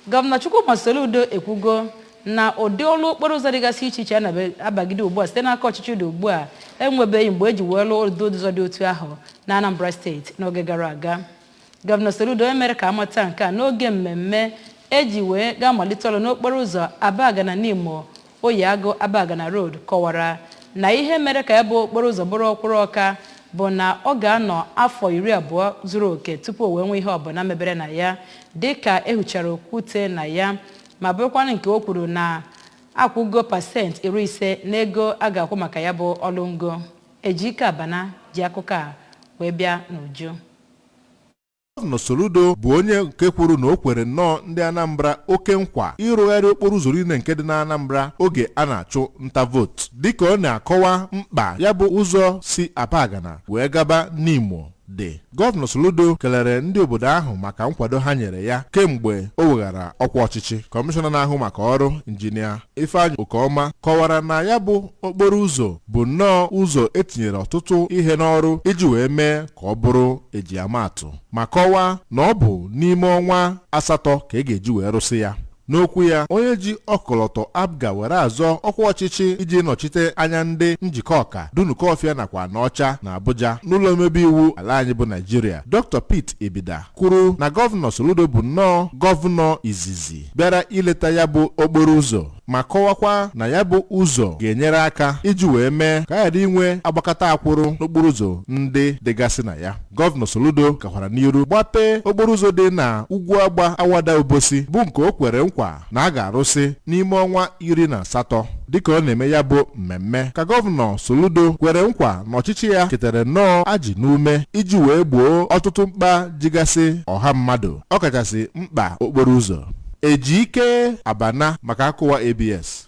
Gọvanọ Chukwuma Soludo ekwugo na ụdị ọlụ okporo ụzọ dịgasị iche iche a na-abagide ugbu a site n'aka ọchịchị dị ugbu a enwebeghị mgbe eji wee lụọ ụdị ụzọ dị otu ahụ na Anambra Steeti n'oge gara aga. Gọvanọ Soludo mere ka amata nke a n'oge mmemme eji wee ga-amalite ọrụ n'okporo ụzọ Abagana Nimo Oyiagụ Abagana Road kọwara na ihe mere ka ya bụ okporo ụzọ bụrụ ọkwụrụ ọka bụ na ọ ga-anọ afọ 20 zuru oke tupu o wee nwee ihe ọbụla mebere na ya, dịka ehuchara okwute na ya, ma bụrụkwanụ nke o kwuru na akwụgo 50% n'ego a ga-akwụ maka ya bụ ọlụ ngo. Ejike Abana ji akụkọ a wee bịa n'uju. Gọvanọ Soludo bụ onye nke kwuru na o kwere nnọọ ndị Anambra oke nkwa ịrụgharị okporo ụzọ niile nke dị n'Anambra oge a na-achụ nta vootu, dịka ọ na-akọwa mkpa ya bụ ụzọ si Abagana wee gaba Nimo dị. Gọvanọ Soludo kelere ndị obodo ahụ maka nkwado ha nyere ya kemgbe o weghara ọkwa ọchịchị. Kọmishọna na-ahụ maka ọrụ, Injinia Ifeanyị Okeọma, kọwara na ya bụ okporo ụzọ bụ nnọọ ụzọ etinyere ọtụtụ ihe n'ọrụ iji wee mee ka ọ bụrụ ejiamaatụ, ma kọwaa na ọ bụ n'ime ọnwa 8 ka e ga-eji wee rụsị ya. N'okwu ya, onye ji ọkọlọtọ APGA were azọ ọkwa ọchịchị iji nọchite anya ndị Njikọ Ọka, Dunukọfịa nakwa Anaọcha na Abuja n'ụlọ omebe iwu ala anyị bụ Naijiria, Dr. Pete Ibida, kwuru na Gọvanọ Soludo bụ nnọọ gọvanọ izizi bịara ileta ya bụ okporo ụzọ, ma kọwakwa na ya bụ ụzọ ga-enyere aka iji wee mee ka a ghara inwe agbakọta akwụrụ n'okporo ụzọ ndị dịgasị na ya. Gọvanọ Soludo gakwara n'iru gbapee okporo ụzọ dị na Ugwu Agba Awada Obosi, bụ nke o kwere nkwa na a ga-arụsị n'ime ọnwa 18. Dịka ọ na-eme ya bụ mmemme, ka Gọvanọ Soludo kwere nkwa na ọchịchị ya ketere nnọọ ajị n'ume iji wee gboo ọtụtụ mkpa jigasị ọha mmadụ, ọkachasị mkpa okporo ụzọ. Ejike Abana maka akụwa ABS.